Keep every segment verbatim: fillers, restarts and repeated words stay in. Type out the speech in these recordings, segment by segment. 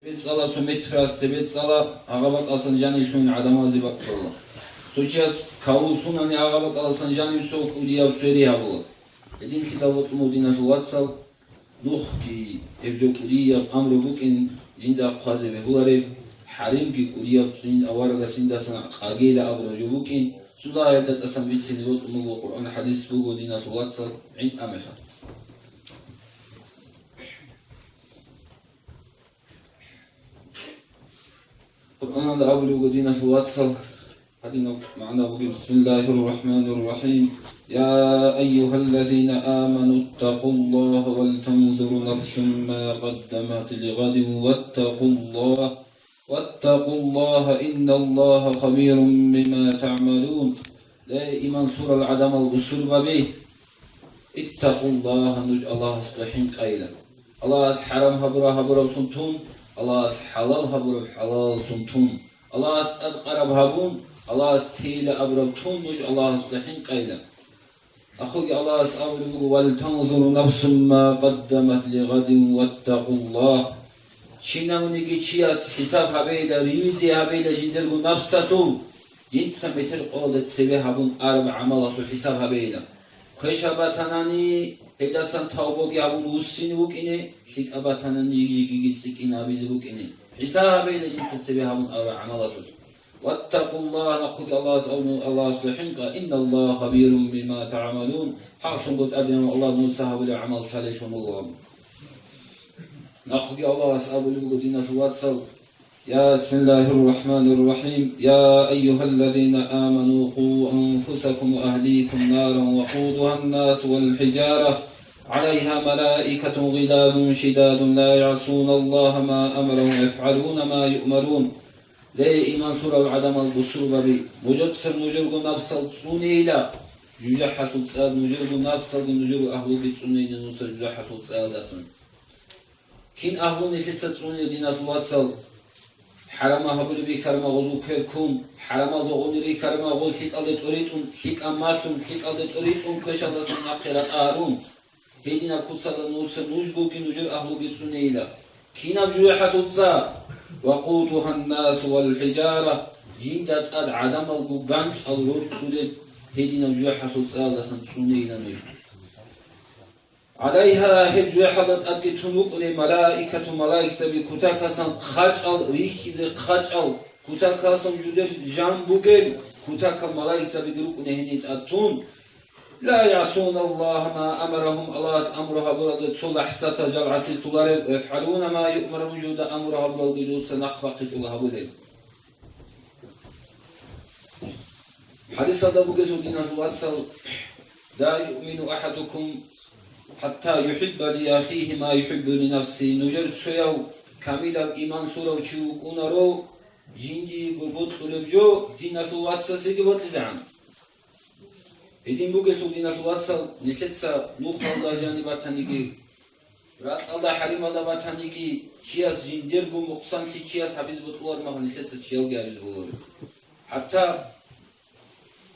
Цебе цӀала цо метралъ, цебе цӀала гьагъа бакӀалсан жанив лъугьин гӀадамазе бакӀ ккола. Цо чияс каву лъунани гьагъа бакӀалсан жанив цо кӀудияб свери гьабула. Гьединлъидал букӀун, диналъул вацал, нухги гьеб жо кӀудияб амру букӀин жинда хъвазе бегьулареб, хӀаримги кӀудияб цӀунин аварагас жиндасан къагейила абураб жо букӀин, цо дагьаб гьелда тӀасан бицине бокьун буго, Къуръан-хӀадис буго, диналъул вацал, гӀин тӀамехалъ. Къуръаналда абулеб буго, диналъул вацал, гьадинаб магӀна бугеб: بسم الله الرحمن الرحيم. يا أيها الذين آمنوا اتقوا الله ولتنظر نفس ما قدمت لغد واتقوا الله، واتقوا الله إن الله خبير بما تعملون. Ле, иман лъурал гӀадамал бусурбаби! اتقوا الله, нуж Аллагьасда хӀинкъайила. Аллагьас хӀарам гьабура гьабураб тун тун, Аллагьас хӀалал гьабураб хӀалал тун тун, Аллагьас тӀадкъараб гьабун, Аллагьас тейила абураб тун нуж Аллагьасда хӀинкъайила. Ахъуги Аллагьас абулеб буго: ولتنظر نفس ما قدمت لغد واتقوا الله. Чинавниги чияс хӀисаб гьабейила, ревизия гьабейила жиндирго напсалъул, жинца метер къоялда цебе гьабун араб гӀамалалъул хӀисаб гьабейила. Квешаб батанани, гьелдасан тавбаги гьабун вуссине вукӀине, лъикӀаб батанани, йигиги цӀикӀкӀин абизе букӀине. ХӀисаб гьабейила жинца цебе гьабун араб гӀамалалъул. واتقوا الله, нахъуги Аллагьас абуна, Аллагьасда хӀинкъа, إن الله خبير بما تعملون, хӀакълъунго ТӀадегӀанав Аллагь нуца гьабулеб гӀамал лъалелъун вуго. Нахъуги Аллагьас абулеб буго, диналъул вацал, يا، بسم الله الرحمن الرحيم. يا أيها الذين آمنوا قوا أنفسكم وأهليكم نارا وقودها الناس والحجارة عليها ملائكة غلاظ شداد لا يعصون الله ما أمرهم ويفعلون ما يؤمرون. Ле, иман лъурал гӀадамал бусурбаби, нужеца нужерго напсал цӀунейила, жужахӀалъул цӀа нужерго напсалги нужерго агьлуги цӀунейила нуца жужахӀалъул цӀаялдасан. Кин агьлу нилъеца цӀунила, диналъул вацал? ХӀарамал гьабулеб рихьараб магъулъул кверкун, хӀарамалда гъуниб рихьараб магъулъ лъикӀалде тӀоритӀун, лъикӀаб малъун, лъикӀалде тӀоритӀун квешалдасан нахъе ратӀа гьарун. Гьединаб куцалда нуца нужгоги нужер агьлуги цӀунейила. Кинаб жужахӀалъул цӀа? وقودها الناس والحجارة, жинда тӀад гӀадамалго ганчӀал роркьулеб гьединаб жужахӀалъул цӀаялдасан цӀунейила нуж. عليها, гьеб жужахӀалда тӀадги тун букӀунеб, ملائكة, малаикзаби, кутакасан хъачӀал, рихьизе хъачӀал, кутакасан жудер жан бугел, кутакаб малаикзабиги рукӀуна гьениб тӀад тун. لا يعصون الله ما أمرهم, Аллагьас амру гьабуралда цо лахӀзатал жал гӀасилъуларел, ويفعلون ما يؤمرون, жуда амру гьабуралги жуца нахъ бахъичӀого гьабулел. ХӀадисалда бугелъул, диналъул вацал: لا يؤمن أحدكم حتى يحب لأخيه ما يحب لنفسه. Нужер цояв камилаб иман лъурав чи вукӀунаро, жиндиего бокьулеб жо диналъул вацасеги бокьизегӀан. Гьедин бугелъул, диналъул вацал, нилъеца нухалда жаниб батаниги, ракьалда хӀарималда батаниги, чияс жиндирго мукъсанлъи чияс гьабизе бокьулареб мехалъ нилъеца чиялги гьабизе бокьуларо. ХӀатта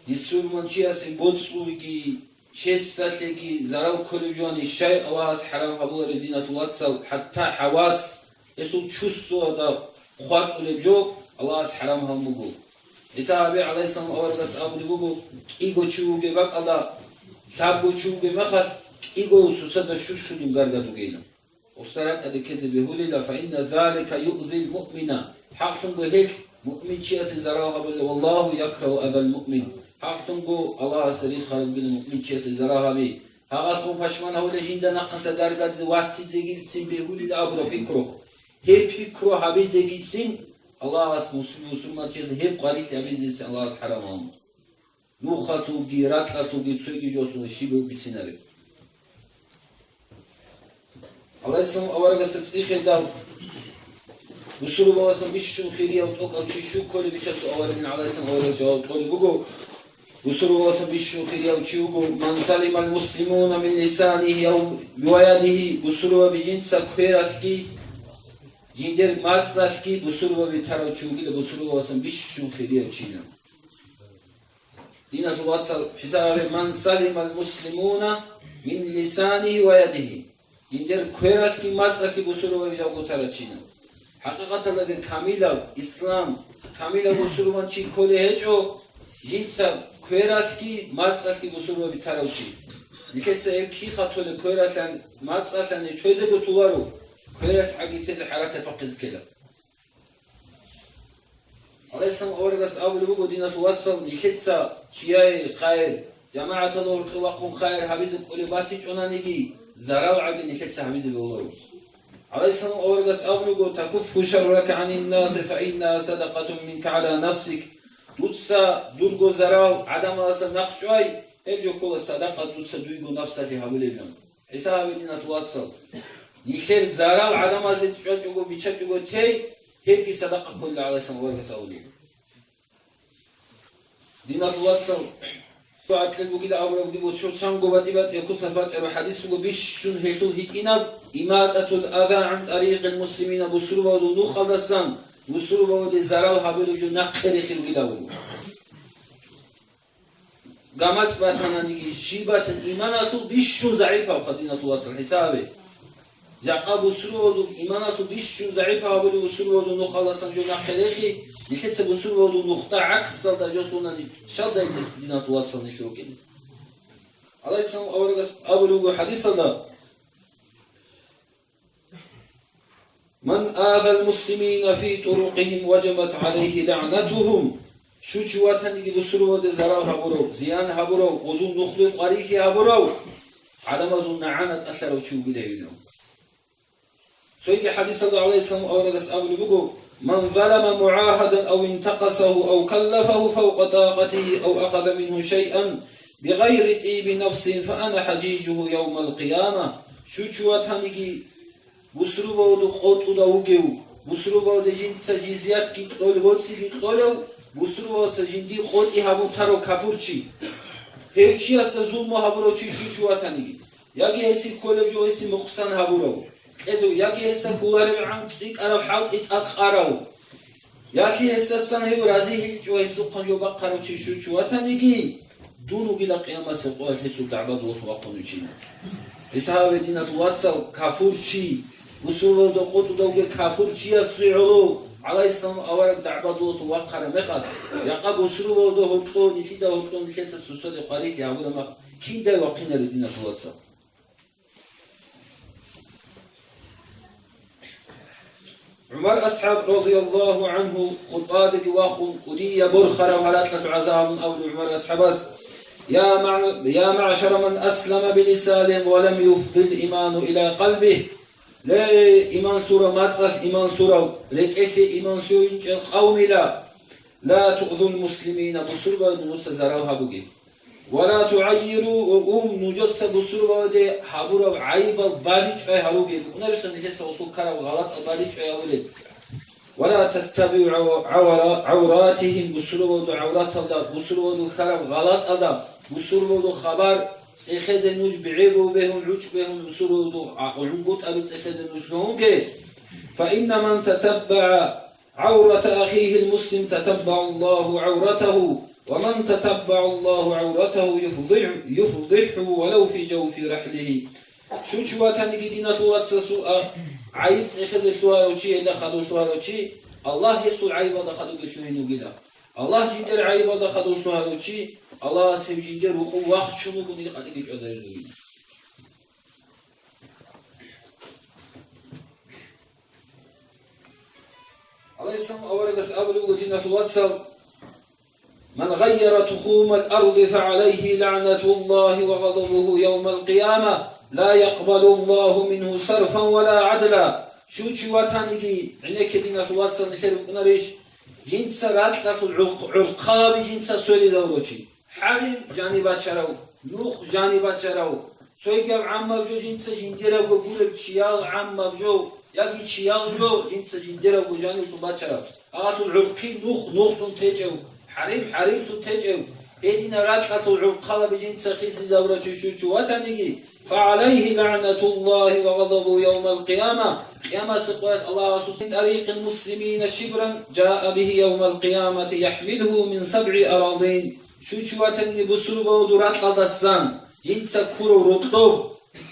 бусурман чиясе боцӀулги, чесалъеги зарал кколеб жони щай Аллагьас хӀарам гьабулареб, диналъул вацал, хӀатта хӀавас, гьесул чувствоялда хъватӀулеб жо Аллагьас хӀарам гьабун буго. ГӀиса гьабе, гӀалайгьиссалам, аварагас абулеб буго: кӀиго чи вугеб бакӀалда, лъабго чи вугеб мехалъ, кӀиго сусада щущулин гаргадугейилан. Гъосда ракӀалде ккезе бегьулила, فإن ذلك يؤذي المؤمن, хӀакълъунго гьелъ муъминчиясе зарал гьабула, والله يكره أذى المؤمن, хӀакълъунго Аллагьас рихараб бугила муъминчиясе зарал гьаби. Гьагъалъун пашман гьавула жинда нахъаса гаргадзе ватизегицин бегьулила абураб пикру. Гьеб пикру гьабизегицин Аллагьас мусул-, мусулманчиясе гьеб къварилъи гьабизегицин Аллагьас хӀарам гьабун. Нухалъулги, ракьалъулги, цоги жоялъулги щиб бицинареб? ГӀалайгьиссалам аварагасда цӀихедал бусурбабасан бищун хирияв тӀокӀав чи щив кколеб? Бичасул аварагин, гӀалайгьиссалам, аварагас жаваб кьолеб буго: бусурбабасан бищун хирияв чи вуго: من سلم المسلمون من لسانه أو ويده, бусурбаби жинца квералъги, жиндер мацӀалъги бусурбаби тарав чи вугила, бусурбабасан бищун хирияв чина. Диналъул вацал, хӀисаб гьабе: من سلم المسلمون من لسانه ويده. Жиндер квералъги мацӀалъги бусурбаби жавго тарав чина. ХӀакъикъаталдаги камилав ислам, камилав бусурбан чи кколей гьечӀо, жинца квералъги мацӀалъги бусурбаби тарав чи. Нилъеца гьеб киха толеб, квералъан, мацӀалъани тезего толаро, квералъ гӀаги тезе хӀаракат бахъизе ккела. ГӀалайгьиссалам аварагас абулеб буго, диналъул вацал, нилъеца чияе хайр, жамагӀаталда гьоркьов вахъун хайр гьабизе кӀолеб батичӀонаниги, зарал гӀаги нилъеца гьабизе бегьуларо. ГӀалайгьиссалам аварагас абулеб буго: «Такуффу шаррака гӀаниннаси, фаиннаха садакъатун минка гӀала нафсик». Дуца дурго зарал гӀадамалдаса нахъчӀвай, гьеб жо ккола садакъа дуца дуйго напсалъе гьабулебилан. ХӀисаб гьабе, диналъул вацал. Нилъер зарал гӀадамазе чӀвачӀого, биччачӀого тей, гьебги садакъа кколила, гӀалайгьиссалам аварагас абулеб. Диналъул вацал, гӀакълил бугила абурабги босчо, цанго батӀи-батӀияб куцалъ бачӀараб хӀадис буго, бищун гьелъул гьитӀинаб: «Имататул аза гӀан тарикъил муслимина», бусурбабазул нухалдасан бусурбабазе зарал гьабулеб жо нахъе рехи ругила абуго. ГамачӀ батананиги, щиб батани, иманалъул бищун загӀипавха, диналъул вацал, хӀисабе. Жакъа бусурбабазул иманалъул бищун загӀипав гьабулев бусурбабазул нухалдасан жо нахъе рехи, нилъеца бусурбабазул нухда гӀаксалда жо лъунани, щалдай диналъул вацал нилъ рукӀине. ГӀалайгьиссалам аварагас абулеб буго хӀадисалда: «Ман азал муслимина фи турукъигьим важабат гӀалайгьи лягӀнатугьум». Щучи ватаниги бусурбабазе зарал гьабурав, зиян гьабурав, гъозул нухлуй къварилъи гьабурав гӀадамазул нагӀана тӀалъарав чи вугила гьев. Цоги хӀадисалда гӀалайгьиссалам аварагас абулеб буго: «Ман залама мугӀагьадан ав интакъасагьу ав каллафагьу фавкъа такъатигьи ав ахаза мингьу шайъан бигъайри тӀиби нафсин фа ана хӀажижугьу явмал къияма». Щучи ватаниги бусурбабазул къотӀуда вугев, бусурбабазе жинца жизиятги кьолев, боцӀиги кьолев, бусурбабаца жиндие къотӀи гьабун тарав капурчи, гьев чиясда зулму гьабурав чи щучи ватаниги, яги гьесие кколеб жо гьесие мукъсан гьабурав, кьезев, яги гьесда кколаребгӀан цӀикӀкӀараб хӀалтӀи тӀад къарав, яги гьесдасан гьев разилъичӀо, гьесухъан жо бахъарав чи щучи ватаниги, дун вугила къиямасеб къоялъ гьесул дагӀба-дугьаллъун вахъун виччан. ХӀисаб гьабе, диналъул вацал, капурчи, бусурбабазда къотӀуда вугев капурчиясе гӀоло гӀалайгьиссалам авараг дагӀба-дугьаллъун вахъараб мехалъ, жакъа бусурбабазда гьоркьов, нилъеда гьоркьов нилъеца цоцазде къварилъи гьабураб мехалъ, киндай вахъинареб, диналъул вацал? ГӀумар асхӀаб, радияллагьу гӀангьу, хутӀбадаги вахун, кӀудияб борхараб гьаракьалъ вагӀза гьабун абуна ГӀумар асхӀабас: «Я ма-, я маъшара ман аслама билисанигьи ва лам юфдил иману иля къалбигьи». Ле, иман лъурав, мацӀалъ иман лъурав, рекӀелъе иман лъугьинчӀел къавмила! «Ла туъзул муслимина», бусурбабазда нужеца зарал гьабуге. «Ва ла тугӀаййиру», ва ум нужеца бусурбабазде гьабураб гӀайибал баличӀвай гьаруге, букӀунарищха нилъеца гъосул ккараб гъалатӀал баличӀвай гьабулеб? «Ва ла таттабигӀу гӀавра-, гӀавратигьим», бусурбабазул гӀавраталда, бусурбабазул ккараб гъалатӀалда, бусурбабазул хабар цӀехезе нуж бегӀерго бегьун, гӀучӀ бегьун, бусурбабазул гӀунгутӀаби цӀехезе нуж лъугьунге. «Фа инна ман татаббагӀа гӀаврата ахигьил муслим татаббагӀаллагьу гӀавратагьу, ва ман татаббагӀаллагьу гӀавратагьу юфдихӀ-, юфдихӀгьу валав фи жавфи рахӀлигьи». Щучи ватаниги, диналъул вацасул а-, гӀайиб цӀехезе лъугьарав чи, гьелда хадув лъугьарав чи, Аллагь гьесул гӀайибалда хадувги лъугьин вугила. Аллагь жиндир гӀайибалда хадув лъугьарав чи, Аллагьас гьев жиндир рукъов вахчун вугониги къватӀире чӀвазарин вугила. ГӀалайгьиссалам аварагас абулеб буго, диналъул вацал: «Ман гъайяра тухумал арди фагӀалайгьи лягӀнатуллагьи ва гъадабугьу явмал къияма, ла якъбалуллагьу мингьу сарфан ва ла гӀадла». Щучи ватаниги, гӀенекке, диналъул вацал, нилъер букӀунарищ, жинца ракьалъул гӀурхъ-, гӀурхъаби жинца сверизавурав чи. ХӀарим жаниб бачарав, нух жаниб бачарав, цойгаб гӀаммаб жо жинца жиндирабго гуреб чиял гӀаммаб жо, яги чиял жо жинца жиндирабго жанивлъун бачарав, гьалъул гӀурхъи нух нухлъун течӀев, хӀарим хӀаримлъун течӀев, гьединал ракьалъул гӀурхъалаби жинца хисизавурав чи щучи ватаниги, фагӀалайгьи лягӀнатуллагьи ва гъадабугьу явмал къияма, къиямасеб къоялъ Аллагьасул: «Мин тарикъил муслимина шибран жаа бигьи явмал къиямати яхӀмилугьу мин сабгӀи арадин». Щучи ватаниги бусурбабазул ракьалдасан жинца ккурав рокьоб,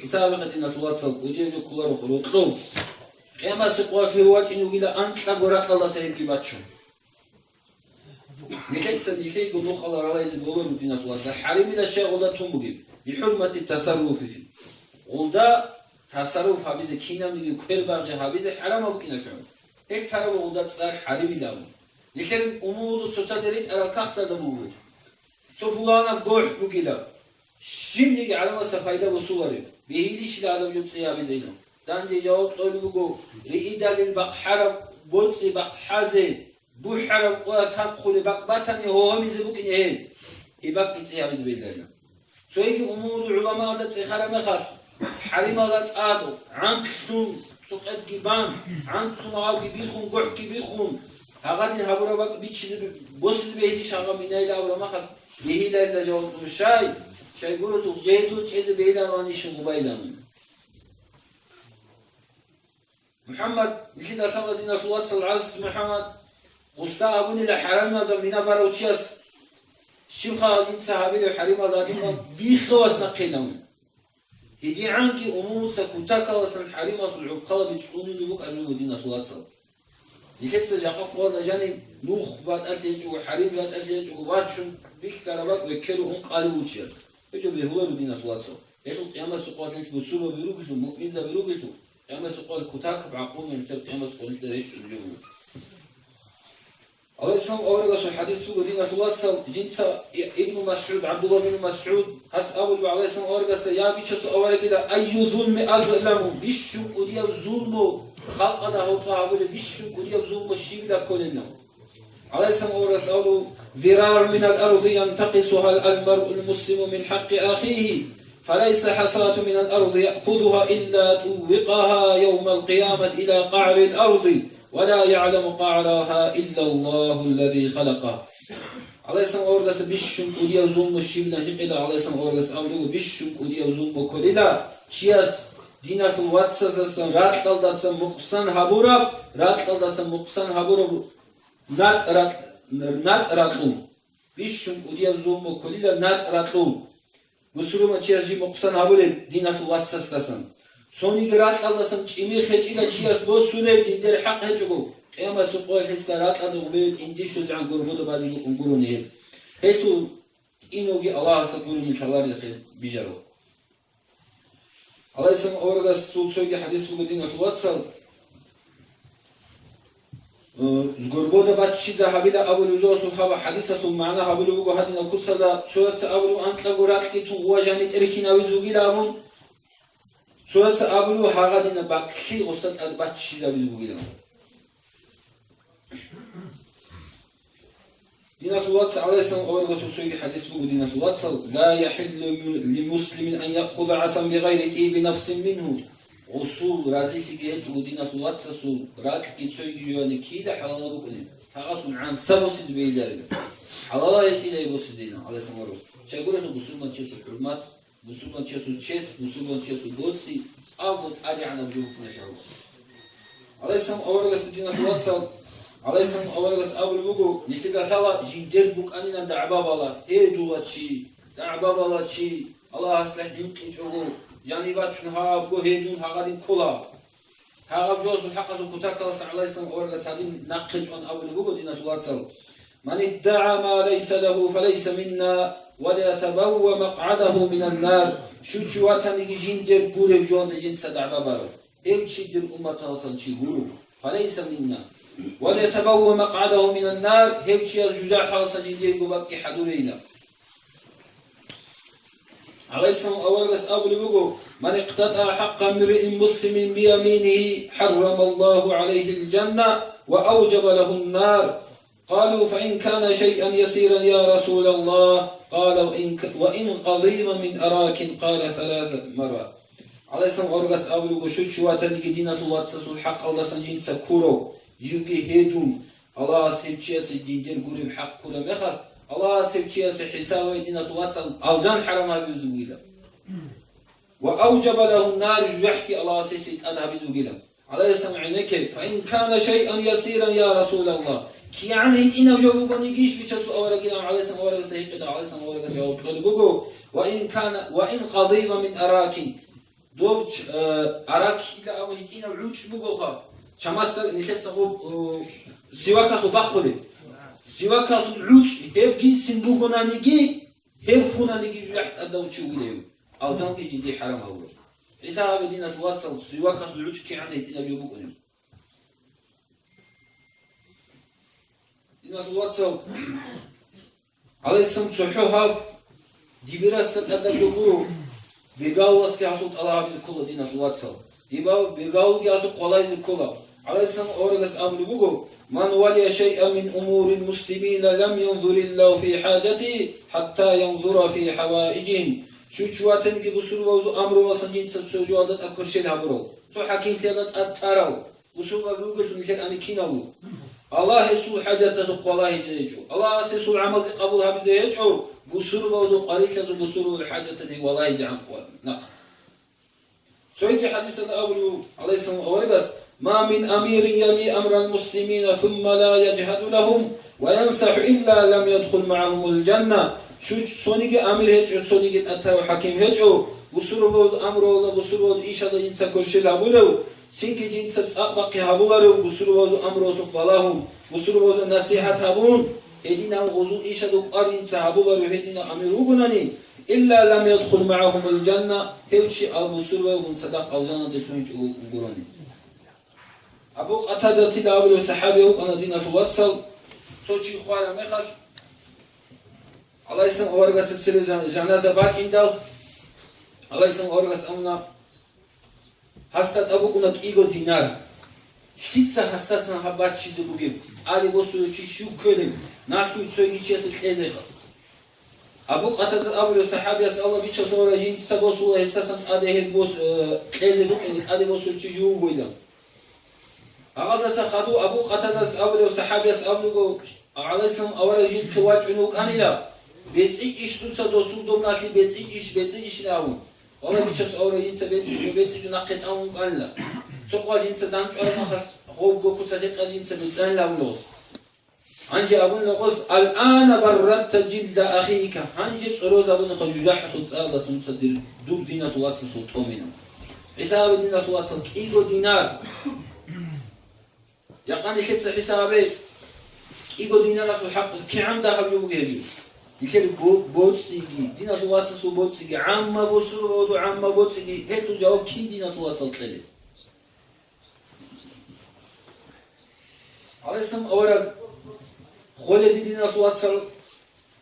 исабиха, диналъул вацал, кӀудияб жо кколаро рокьоб. Къиямасеб къоялъ гьев вачӀине вугила анкьабго ракьалдаса гьебги бачун. Нилъеца, нилъего нухалда ралайзе болоро, диналъул вацал, хӀарамила щай гъолда тун бугеб, бихӀурмати тасарруфи фи. Гъолда тасарруф гьабизе, кинабниги квербагъи гьабизе хӀарамаб букӀиналъун. Гьел тараб гъолда цӀар хӀарамилан. Нилъер умумузул цоцазда ритӀарал кагъталда буго. Цо пуланаб гохӀ бугила. Щибниги гӀаламатца пайда босулареб. Бегьилищила гьадаб жо цӀи гьабизейилан. Данде жаваб кьолеб буго, риидалил бахъараб боцӀи бахъазе, бухӀараб къоялъ тархъулеб бакӀ батани гьогьобизе букӀине гьел. Гьеб бакӀги цӀи гьабизе бегьиларила. Цоги умумул гӀуламаалда цӀехараб мехалъ, хӀарамалда тӀад гӀантлъун, цукъадги бан, гӀантлъун гьавги биххун, гохӀги биххун, гьагъадин гьабураб бакӀ бичизе, босизе бегьилищ гьагъаб минайилан абураб мехалъ, бегьиларила жаваб кьун. Щай, щай гурелъул гъедул чӀезе бегьилароанищин гъубайилан. МухӀаммад, нилъеда лъала, диналъул вацал, ГӀаз МухӀаммад, гъусда абунила хӀарамалда мина барав чияс, щибха гьадинца гьабилеб хӀарамалда гьадинал биххавас нахъе ламун. ГьедигӀанги умумуца кутакаласан хӀарамалъул гӀурхъалаби цӀунулеб букӀарулеб, диналъул вацал. Нилъеца жакъа къоялда жаниб нух батӀалъи гьечӀого, хӀарам батӀалъи гьечӀого вачун бихьараб бакӀ веккеро ункъалев вугев чияс. ГьечӀо бегьуларо, диналъул вацал. Гьелъул къиямасеб къоялъ нилъ бусурбаби ругелъул, муъминзаби ругелъул, къиямасеб къоялъ кутакаб гӀакъуба нилъер къиямасеб къоялъ рещтӀулеб жо буго. ГӀалайгьиссалам аварагасул хӀадис буго, диналъул вацал, жинца Ибну МасгӀуд, ГӀабдулла бин МасгӀуд, гьас абулеб, ГӀалайгьиссалам аварагасда: «Я бичасул аварагила, айю зулми азламу, бищун кӀудияб зулму, халкъалда гьоркьоб гьабулеб бищун кӀудияб зулму щибила кколеб?» ГӀалайгьиссалам аварагас абулеб: «ذراع من الأرض ينتقصها المرء المسلم من حق أخيه، فليس حصاة من الأرض يأخذها إلا طوقها يوم القيامة إلى قعر الأرض، ولا يعلم قعرها إلا الله الذي خلقها». ГӀалайгьиссалам аварагасда бищун кӀудияб зулму щибилан гьикъила, ГӀалайгьиссалам аварагас абулеб буго, бищун кӀудияб зулму кколила чияс диналъул вацасдасан ракьалдасан мукъсан гьабураб, ракьалдасан мукъсан гьабураб натӀ ракь-, натӀ ракьул. Бищун кӀудияб зулму кколила натӀ ракьул. Бусурман чияс жиб мукъсан гьабулеб диналъул вацасдасан. Цониги ракьалдасан чӀимихъ гьечӀила чияс босулеб, жиндир хӀакъ гьечӀого, къиямасеб къоялъ гьесда ракьалда гъубе тӀинди щвезегӀан горбода базе букӀун гурони гьеб. Гьелъул тӀинавги Аллагьасда гурони лъаларелъе бижаро. ГӀалайгьиссалам аварагасул цоги хӀадис буго, диналъул вацал, э, горбода баччизе гьабила абулеб жоялъул хабар хӀадисалъул магӀна гьабулеб буго гьадинаб куцалда, цояс абулеб анкьабго ракьги тун гъува жаниб тӀерхьинавизе вугила абун, цояс абулеб гьагъадинаб бакӀлъи гъусда тӀад баччизабизе бугилан. Диналъул вацал, ГӀалайгьиссалам аварагасул цоги хӀадис буго, диналъул вацал: «لا يحل لمسلم أن يأخذ عصا بغير طيب نفس منه». Гъусул разилъиги гьечӀого диналъул вацасул ракьги цоги жояни кида хӀалалаб букӀунеб, гьагъасул гӀанса босизе бегьиларила. ХӀалалаб гьечӀила гьеб босизейилан, ГӀалайгьиссалам аварагас. Щайгурелъул бусурманчиясул хӀурмат, бусурманчиясул чес, бусурманчиясул боцӀи цӀакъго тӀадегӀанаб жо букӀуна лъагӀула. ГӀалайгьиссалам аварагасда, диналъул вацал, ГӀалайгьиссалам аварагас абулеб буго, нилъеда лъала жиндир букӀанилан дагӀба бала, гьедула чи, дагӀба бала чи, Аллагьасда хӀинкъичӀого, жаниб бачун гьабго гьедун гьагъадин ккола. Гьагъаб жоялъул хӀакъалъулъ кутакалъ ГӀалайгьиссалам аварагас гьадин нахъе чӀван абулеб буго, диналъул вацал: «من ادعى ما ليس له فليس منا، وليتبوأ مقعده من النار». Щив чи ватаниги жиндир гуреб жоялда жинца дагӀба барав, гьев чи дир умматалъан чи гуро, «فليس منا، وليتبوأ مقعده من النار», гьев чияс жужахӀалдаса жиндирго бакӀги хӀадурейилан. ГӀалайгьиссалам аварагас абулеб буго: «من اقتطع حق امرئ مسلم بيمينه حرم الله عليه الجنة وأوجب له النار». قالوا: «فإن كان شيئا يسيرا يا رسول الله؟» قال: «وإن ك-، وإن قضيبا من أراك». قال ثلاث مرات. ГӀалайгьиссалам аварагас абулеб буго, щив чи ватаниги диналъул вацасул хӀакъалдасан жинца ккурав, живги гьедун, Аллагьас гьев чиясе жиндир гуреб хӀакъ ккураб мехалъ, Аллагьас гьев чиясе хӀисаб гьабе, диналъул вацал, алжан хӀарам гьабизе бугила. «وأوجب له النار», жужахӀги Аллагьас гьесие тӀад гьабизе бугила. ГӀалайгьиссалам гӀенекке: «فإن كان شيئا يسيرا يا رسول الله». КигӀан гьитӀинаб жо бугонигищ, бичасул аварагилан, ГӀалайгьиссалам аварагасда гьикъида, ГӀалайгьиссалам аварагас жаваб кьолеб буго: «وإن كان، وإن قضيبا من أراك». Доб, э, арак хьила абун гьитӀинаб гӀучӀ бугоха, Чамасда нилъеца гъоб, о, сивакалъул бахъулеб. Сивакалъул гӀучӀ гьебгицин бугонаниги, гьеб хунаниги жужахӀ тӀадав чи вугилев. Алжанги жиндие хӀарам гьавураб. ГӀиса гьабе, диналъул вацал, сивакалъул гӀучӀ кигӀан гьитӀинаб жо букӀунеб. Диналъул вацал, гӀалайгьиссалам цохӀо гьаб, дибирасда тӀадаб гуро, бегавуласги гьалъул тӀалаб гьабизе ккола, диналъул вацал. Дибав-, бегавулги гьалъул къвалайзе ккола. ГӀалайгьиссалам аварагас абулеб буго: «Ман валия шайъан мин умурил муслимина лам янзуриллагьу фи хӀажатигьи хӀатта янзура фи хӀаваижигьим». Щив чи ватаниги бусурбабазул амруялдасан жинца цо жоялда тӀад кверщел гьабурав, цо хӀакимлъиялда тӀад тарав, бусурбаби вугелъул нилъер ани кинавго. Аллагь гьесул хӀажаталъухъ валагьизе гьечӀо. Аллагьас гьесул гӀамалги къабул гьабизе гьечӀо, бусурбабазул къварилъазул бусурбабазул хӀажаталъе валагьизегӀан ккола нахъ. Цоги хӀадисалда абулеб буго, гӀалайгьиссалам аварагас: «Ма мин амирин яли амрал муслимина сумма ла яжгьаду лагьум ва янсахӀу илла лам ядхул магӀагьумул жанна». Щив чи цониги амир гьечӀо, цониги тӀад тарав хӀаким гьечӀо, бусурбабазул амруялда, бусурбабазул ишалда жинца кверщел гьабулев, цинги жинца цӀакъ бахъи гьабуларев, бусурбабазул амруялъухъ балагьун, бусурбабазе насихӀат гьабун, гьединав гъозул ишазул кӀвар жинца гьабуларев гьединав амир вугонани, «илла лам ядхул магӀагьумул жанна», гьев чи ал бусурбабигун цадахъ алжаналде лъугьинчӀого вукӀун гурони. Абу Къатадатил абулев сахӀаби вукӀана, диналъул вацал, цо чи хвараб мехалъ, гӀалайгьиссалам аварагасе цебе жан-, жаназа бачӀиндал, гӀалайгьиссалам аварагас абуна: «Гьасда тӀад букӀуна кӀиго динар. Лъица гьасдасан гьаб баччизе бугеб? ТӀаде босулев чи щив кколеб? Налъуй цойги чиясе кьезеха». Абу Къатадат абулев сахӀабияс, Аллагь бичасул гьавурав, жинца босула гьесдасан тӀаде гьеб бос-, э, кьезе букӀине, тӀаде босулев чи жив вугойилан. Гьагъадаса хадув Абу Къатадас абулев сахӀабияс абулего, гӀалайгьиссалам авараг жинхъе вачӀун вукӀанила, бецӀичӀищ дуца досул доб налъи, бецӀичӀищ, бецӀичӀищ абун. Валлагь, бичасул гьавурав, жинца бецӀичӀо, бецӀичӀо нахъе тӀамун вукӀанила. Цо къвал жинца дандчӀвараб мехалъ, гъобго куца гьекъал жинца бецӀанила абуна гъос. Гьанже абуна гъос: «Ал-ана барратта жилда ахика». Гьанже цӀорозабунаха жужахӀалъул цӀаралдаса нуца дир, дур диналъул вацасул тӀомина. ГӀиса гьабе, диналъул вацал, кӀиго динар. Якъа нилъеца хӀисаб гьабе, кӀиго динаралъул хӀакъ кигӀан дагьаб жо бугеб? Нилъер бо-, боцӀиги, диналъул вацасул боцӀиги, гӀамма бусурбабазул гӀамма боцӀиги, гьелъул жаваб кин диналъул вацал кьелеб? ГӀалайгьиссалам авараг холеди, диналъул вацал,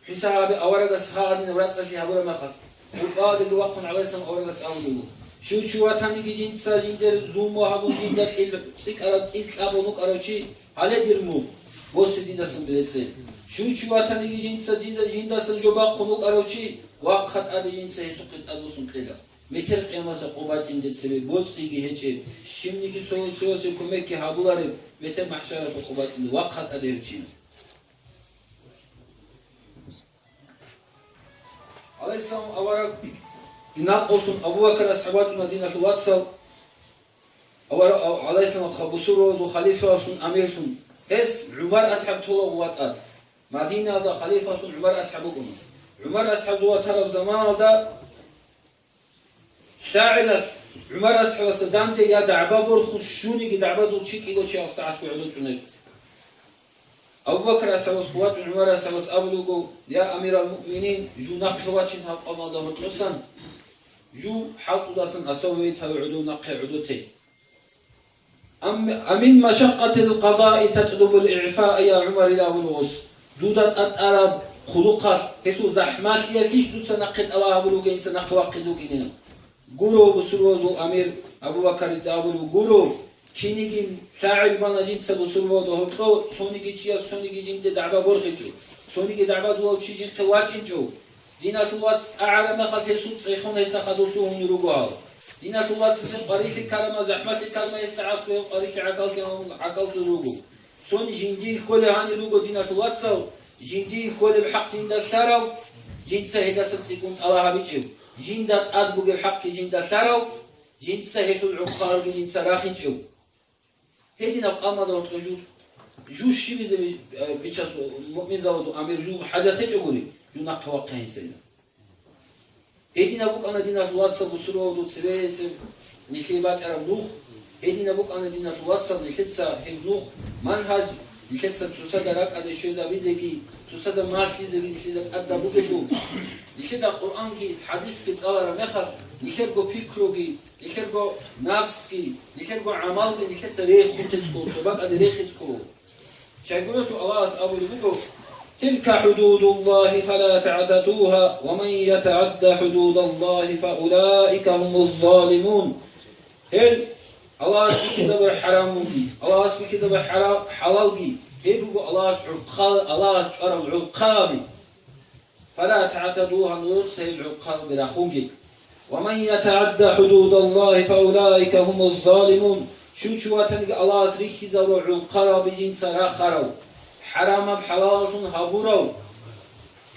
ХӀисаб гьабе аварагас гьагъадинаб рацӀцӀалъи гьабураб мехалъ, гьуркьаладеги вахъун гӀалайгьиссалам аварагас абулеб буго: «Щив чи ватаниги жинца жиндир зулму гьабун, жинда кьил цӀикӀкӀараб, кьил кьабун вукӀарав чи, гьале дир мугъ, босе дидасан берецӀе. Щив чи ватаниги жинца дида, жиндасан жо бахъун вукӀарав чи, вахъа тӀаде жинца гьесухъе тӀадвуссун кьела. Метер къиямасеб къо бачӀинде цебе боцӀиги гьечӀеб, щибниги цо-, цоясе кумекги гьабулареб метер махӀшараялъул къо бачӀинде, вахъа тӀаде гьев чи». ГӀалайгьиссалам авараг, инакълъун Абу Бакр асхӀаб вачӀуна, диналъул вацал, авара-, ав-, гӀалайгьиссалам ха-, бусурбабазул халифалъун, амирлъун. Гьес ГӀумар асхӀаб тола гъуватӀад. Мадинаялда халифалъун ГӀумар асхӀаб вукӀуна. ГӀумар асхӀаб дова тараб заманалда ЛъагӀелалъ ГӀумар асхӀабасда данде я дагӀба борхун щуниги дагӀбадул чи кӀиго чиясда гӀаскур гӀодов чӀунай. Абу Бакр асхӀабас хъуватӀун ГӀумар асхӀабас абулего: «Я амирал муъминин, жу нахъе вачин гьаб къавмалда гьоркьосан, жу хӀалтӀудасан асав гьаве гӀодов нахъе гӀодоте». Ам-, амин машакъатил къадаи татлубул игӀфа, я ГӀумар, ила абун гъос. Дуда тӀатӀараб хъулухъалъ, гьелъул захӀмалъиялъищ дуца нахъе тӀалаб гьабулев вугин, нахъе вахъизе вукӀинин? Гуро, бусурбабазул амир Абу Бакаридда абулев гуро, кинигин лъагӀел бана жинца бусурбабазда гьоркьо, цониги чияс цониги жинде дагӀба борхичӀо, цониги дагӀбадулав чи жинхъе вачӀинчӀо. Диналъул вац тӀагӀараб мехалъ гьесул цӀехун гьесда хадур лъугьунел руго гьав. Диналъул вацасе къварилъи ккараб ма, захӀмалъи ккараб ма, гьесда гӀаскур гьев къварилъи гӀакаллъи гьавун гӀакаллъулел руго. Цони жиндие кколеб гьанир руго, диналъул вацал, жиндие кколеб хӀакъ жинда лъарав, жинца гьелдаса цӀикӀкӀун тӀалаб гьабичӀев, жинда тӀад бугеб хӀакъги жинда лъарав, жинца гьелъул гӀурхъалги жинца рахинчӀев. Гьединаб къавмалда гьоркьо жу, жу щибизе би-, э, бичас муъминзабазул амир, жу хӀажат гьечӀогури, жу нахъе вахъа гьесилан. Гьединаб букӀана, диналъул вацал, бусурбабазул цебесеб нилъее бачӀараб нух. Гьединаб букӀана, диналъул вацал, нилъеца гьеб нух, манхӀаж, нилъеца цоцазда ракӀалде щвезабизеги, цоцазда малъизеги нилъеда тӀадаб бугелъул, нилъеда Къуръанги хӀадисги цӀалараб мехалъ, нилъерго пикруги, нилъерго нафсги, нилъерго гӀамалги нилъеца рехун тецӀкӀо, цо бакӀалде рехицӀго. Щайгурелъул Аллагьас абулеб буго: «Тилка хӀудудуллагьи фала тагӀтадугьа, ва ман ятагӀадда хӀудудаллагьи фаулаика гьумуззалимун». Гьел Аллагьас бихьизабураб хӀарамги, Аллагьас бихьизабураб хӀара-, хӀалалги, гьеб буго Аллагьас гӀурхъа-, Аллагьас чӀварал гӀурхъаби. «Фала тагӀтадугьа», нужеца гьел гӀурхъаби рахунги. «Ва ман ятагӀадда хӀудудаллагьи фаулаика гьумуззалимун». Щив чи ватаниги Аллагьас рихьизарурал гӀурхъаби жинца рахарав, хӀарамаб хӀалалаллъун гьабурав,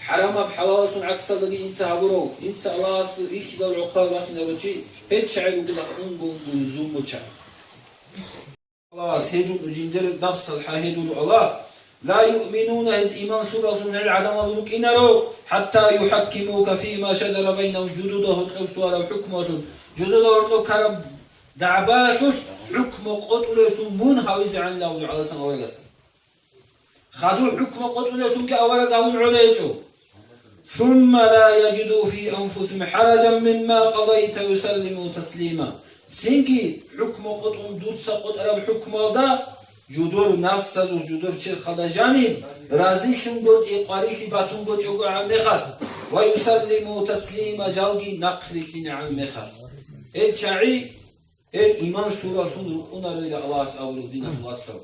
хӀарамаб хӀалалаллъун гӀаксалдаги жинца гьабурав, жинца Аллагьас рихьизарурал гӀурхъаби рахинарав чи, гьел чагӀи ругила унго-унго зулмучагӀи. Аллагьас гьедун жиндир напсал гьедулев Аллагь, «Ла юъминуна», гьез иман лъураллъун гьел гӀадамал рукӀинаро, «хӀатта юхӀаккимука фима шаджара байнагьум», жудуда гьоркьоб лъугьараб хӀукмуялъул, жудуда гьоркьоб ккараб дагӀбаялъулъ хӀукму къотӀулевлъун мун гьавизегӀанилан абулев гӀаласан аварагасда. Хадуб хӀукму къотӀулевлъунги авараг гьавун гӀоло гьечӀо. «Сумма ла яжиду фи анфусихим хӀараджан мимма къадайта ва юсаллиму таслима». Цинги хӀукму къотӀун дуца къотӀараб хӀукмуялда жудур нафсалъул жудур черхалда жаниб разилъунго тӀе къварилъи батунгочӀого гӀан мехалъ, «ва юсаллиму таслима», жалги нахърилълъине гӀан мехалъ. Гьел чагӀи, гьел иман лъураллъун рукӀунаройила Аллагьас абулев, диналъул вацал.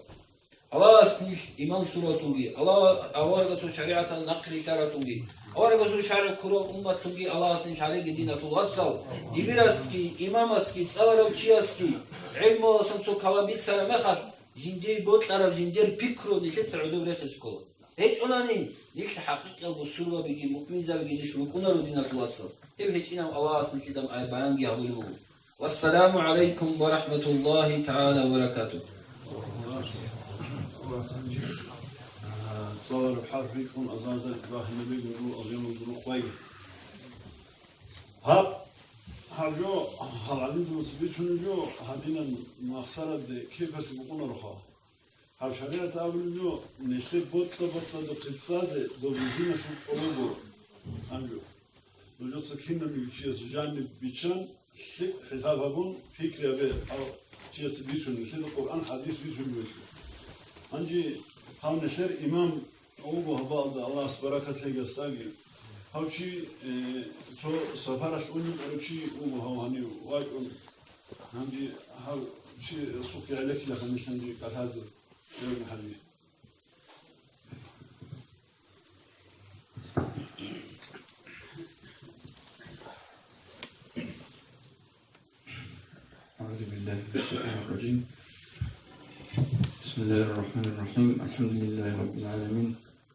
Аллагьас нилъ иман лъураллъунги, Аллагь аварагасул шаригӀаталда нахърилълъараллъунги, аварагасул шаригӀ ккурав умматлъунги Аллагьас нилъ гьареги, диналъул вацал, дибирасги, имамасги, цӀаларав чиясги, гӀелмуялдасан цо калам бицараб мехалъ, жиндие бокьараб жиндир пикру нилъеца гӀодоб рехизе ккола. ГьечӀонани, нилъ хӀакъикъиял бусурбабиги муъминзабиги нилъ рукӀунаро, диналъул вацал. Гьеб гьечӀинаб Аллагьас нилъеда баянги гьабулеб буго. Вассаламу гӀалайкум ва рахӀматуллагьи тагӀала ва баракатугь. Цалараб хӀарп рикӀкӀун азарда бахинаб буго алжамал дурухъ байги. Гьаб, гьаб жо, гьал гӀалимзабаца бицунеб жо, гьадинаб махсараде кепалъи букӀунароха. Гьаб шаригӀат абулеб жо, нилъер бокьа-бокьадухъе цӀазе доб ризиналъул чӀолого. Гьанже нужеца кинабниги чияс жаниб биччан, лъикӀ хӀисаб гьабун, пикри гьабе, гьав чияца бицунеб, нилъеда Къуръан, хӀадис бицунеб бугелъул. Гьанже гьав нилъер имам вуго гьабаалда, Аллагьас баракат лъеги гьасдаги. Гьав чи, э, цо сапаралъ унев чи вуго гьав гьанив вачӀун. Гьанже гьав чи сухъе гӀенеккилаха нилъ гьанже кӀалъазе. أعوذ بالله من الشيطان الرجيم. بسم الله الرحمن الرحيم. الحمد لله رب العالمين.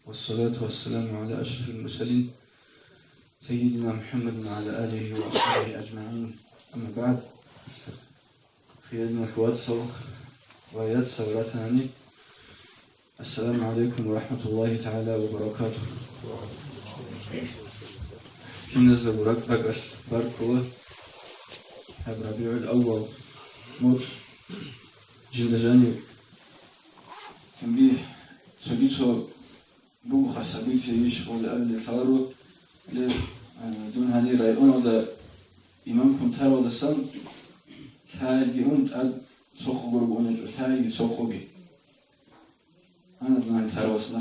والصلاة والسلام على أشرف المرسلين سيدنا محمد وعلى آله وأصحابه أجمعين. أما بعد. Хириял вацал ва яцал ратани, ассаламу гӀалайкум ва рахӀматуллагьи тагӀала ва баракатугь. Киназдаго ракӀ-ракӀалъ баркула гьаб РабигӀул-аввал муцӀ жинда жанив. Цинги цоги цо буго хасабилъи иш гъоли абилеб лъаларо, ле, а, дун гьанир районалда имамккун таралдасан лъагӀелги ун тӀад цохъого ругоначӀо, лъагӀелги цохъоги. Гьанад нани тараласда.